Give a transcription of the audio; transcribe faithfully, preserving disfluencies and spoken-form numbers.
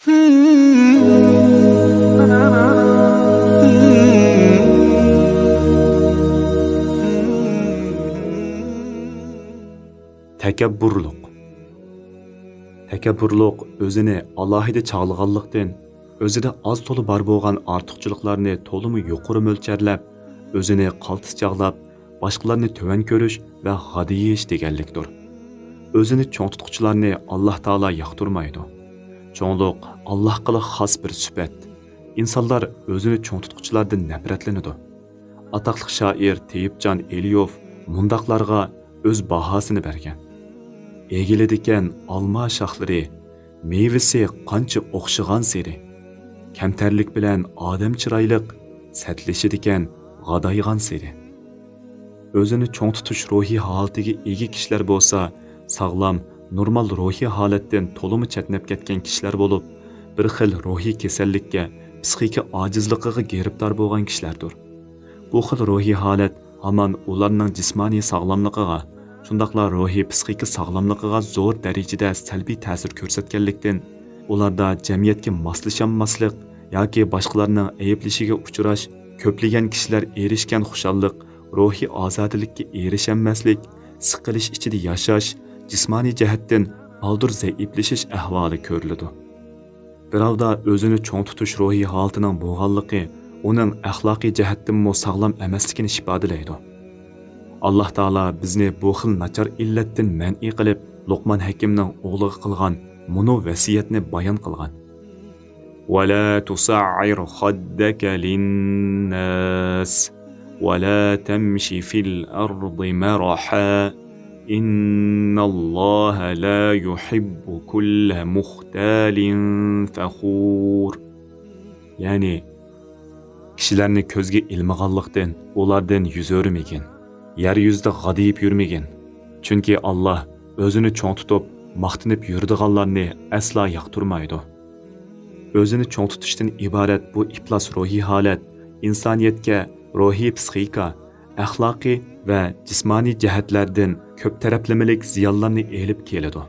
تەكەببۇرلۇق. تەكەببۇرلۇق ئۆزىنى ئالاھىدە چاغلىغانلىقتىن، ئۆزىدە ئاز-تولا بار بولغان ئارتۇقچىلىقلارنى تولىمۇ يۇقىرى مۆلچەرلەپ، ئۆزىنى قالتىس چاغلاپ، باشقىلارنى تۆۋەن كۆرۈش ۋە غادىيىش دېگەنلىكتۇر. ئۆزىنى چوڭ تۇتقۇچىلارنى ئاللاھ تائالا ياقتۇرمايدۇ. چوڭلۇق ئاللاھقىلا خاس بىر سۈپەت. ئىنسانلار ئۆزىنى چوڭ تۇتقۇچىلاردىن نەپرەتلىنىدۇ. ئاتاقلىق شائىر تېيىپجان ئېلىيوف مۇنداقلارغا ئۆز باھاسىنى بەرگەن. ئېگىلىدىكەن ئالما شاخلىرى، مېۋىسى قانچە ئوخشىغانسېرى، كەمتەرلىك بىلەن ئادەم چىرايلىق، سەتلىشىدىكەن غادايغانسېرى. ئۆزىنى چوڭ تۇتۇش روھىي ھالىتىگە ئىگە كىشىلەر بولسا، ساغلام، نورمال روھىي ھالەتتىن تولىمۇ چەتنەپ كەتكەن كىشىلەر بولۇپ، بىر خىل روھىي كېسەللىككە، پسىخىكا ئاجىزلىقىغا گىرىپتار بولغان كىشىلەردۇر. بۇ خىل روھىي ھالەت ھامان ئۇلارنىڭ جىسمانىي ساغلاملىقىغا، شۇنداقلا روھىي پسىخىكا ساغلاملىقىغا زور دەرىجىدە سەلبىي تەسىر كۆرسەتكەنلىكتىن، ئۇلاردا جەمئىيەتكە ماسلىشالماسلىق ياكى باشقىلارنىڭ ئەيىبلىشىگە ئۇچراش، كۆپلىگەن كىشىلەر ئېرىشكەن خۇشاللىق، روھىي ئازادىلىككە ئېرىشەلمەسلىك، سىقىلىش ئىچىدە ياشاش، جىسمانىي جەھەتتىن بالدۇر زەئىپلىشىش ئەھۋالى كۆرۈلىدۇ. بىراۋدا ئۆزىنى چوڭ تۇتۇش روھىي ھالىتىنىڭ بولغانلىقى ئۇنىڭ ئەخلاقىي جەھەتتىنمۇ ساغلام ئەمەسلىكىنى ئىپادىلەيدۇ. ئاللاھ تائالا بىزنى بۇ خىل ناچار ئىللەتتىن مەنئى قىلىپ، لوقمان ھەكىمنىڭ ئوغلىغا قىلغان مۇنۇ ۋەسىيەتنى بايان قىلغان. ولا تصعر خدك للناس ولا تمش في الأرض مرحا إن الله لا يحب كل مختال فخور. يەنى، كىشىلەرنى كۆزگە ئىلمىغانلىقتىن، ئۇلاردىن يۈز ئۆرمىگىن. يەر يۈزىدە غادىيىپ يۈرمىگىن. چۈنكى ئاللاھ ئۆزىنى چوڭ تۇتۇپ، ماختىنىپ يۈرىدىغانلارنى ئەسلا ياقتۇرمايدۇ. ئۆزىنى چوڭ تۇتۇشتىن ئىبارەت بۇ ئىپلاس روھىي ھالەت ئىنسانىيەتكە روھىي پسىخىكا، ئەخلاقىي ۋە جىسمانىي جەھەتلەردىن كۆپ تەرەپلىمىلىك زىيانلارنى ئېلىپ كېلىدۇ.